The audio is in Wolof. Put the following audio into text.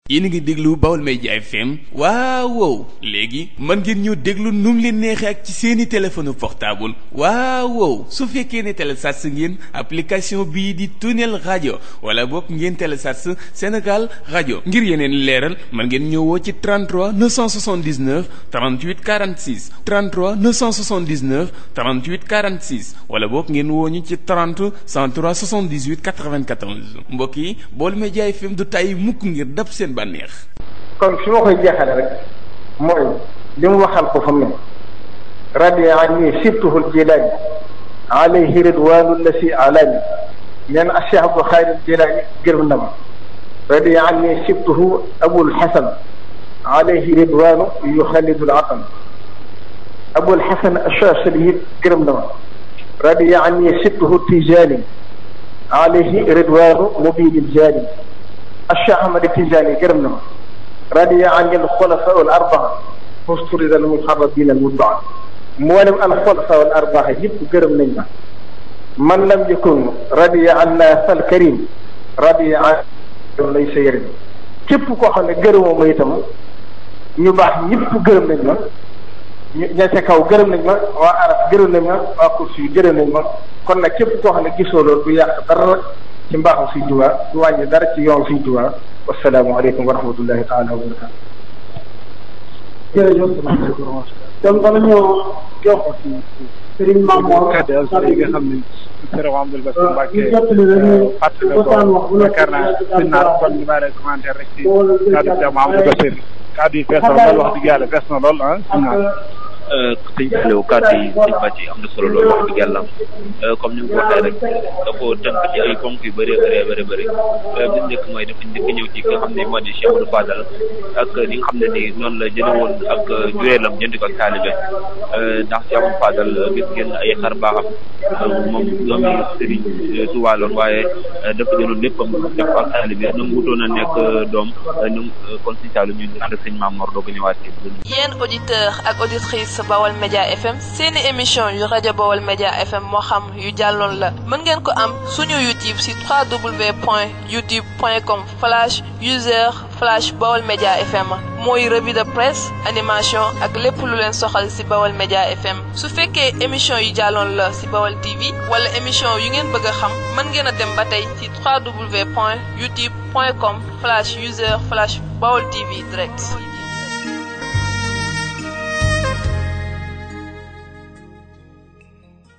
yéen a ngi déglu Baol Média FM waaw léegi mën ngeen ñëw déglu nu mu leen neexee ak ci seeni téléphone portable waaw su fekkee ne télécharge ngeen application bii di Tunnel Radio wala boog ngeen télécharge Sénégal Radio ngir yeneen leeral mën ngeen ñëwoo ci 33 979 38 46 33 979 38 46 wala boog ngeen woo ñu ci 30 103 78 94 mbokk yi Baol Média FM du tàyyi mukk ngir dab seen bànneex. kon fi ma koy jeexale rek mooy li mu waxal ko fa mu ne radiya anni sibtuhul jilaani alayhi ridwaanu lasi alaani nee na Cheikh Abdou Khadre Jilaani gërëm na ma radiya anni sibtuhu Abul Hasan alayhi ridwaanu yuxallidul atan Abul Hasan Achachali gërëm na ma radiya anni sibtuhu Tijaani alayhi ridwaanu mubinil jaani Cheikh Ahmad Tijaani gërëm na ma radiya an al xulafa al arbaa usturida al muxarrabina al mutbaa mboolem al xulafa al arbaa yëpp gërëm nañ ma man lam yakun radiya anna fal karim radiya an laysa yarim képp koo xam ne gërëmoo ma itam ñu baax ñëpp gërëm nañ ma ña ca kaw gërëm nañ ma waa arab gërëm nañ ma waa kursi yi gërëm nañ ma kon nag képp koo xam ne gisoo loolu du yàq dara ci mbaaxu Sëñ Tuubaa du wàññi dara ci yoon Sëñ Tuubaa wassalaamu aleykum wa rahmatullahi taala wa barakaatu. jërëjëf donc dama ñëw jox Serigne Mamour kàddu yi nga xam ne Serigne Abdoul Bassir Mbacké fàttali ko yaakaar naa sëñ naa kon ñu bàyyi commentaire rek ci kàddu Serigne Abdoul Bassir kàddu yi fees na lool wax dëgg yàlla fees na lool sëñ Saliou kàddu yi sëñ Bàcci am na solo loolu wax dëgg yàlla comme ni nga ko waxee rek da koo tënk ci ay ponk yu bëri bi njëkk mooy dafa njëkk ñëw ci ki nga xam ne moo di Cheikh Abdou Fadal ak li nga xam ne ni noonu la jële woon ak jureelam jënd ko ak taalibe ndax Cheikh Abdou Fadal gis ngeen ay xar baaxam moom doomi Sëriñ Tuubaa loon waaye dafa jëloon léppam def ko ak taalibe nam wutoon a nekk doom kon sëñ Saliou ñu ànd ak sëñ Mamour doo ko ñëwaat ci yéen auditeur ak auditrice Baol Média FM seeni émission yu rajo Baol Média FM moo xam yu jàlloon la mën ngeen ko am suñu YouTube si www.youtube.com/user/Baol Média FM mooy revue de presse animation ak lépp lu leen soxal si Baol Média FM su fekkee émission yu jàlloon la si Baol TV wala émission yu ngeen bëgg a xam mën ngeen a dem ba tey si www.youtube.com/user/Baol TV direct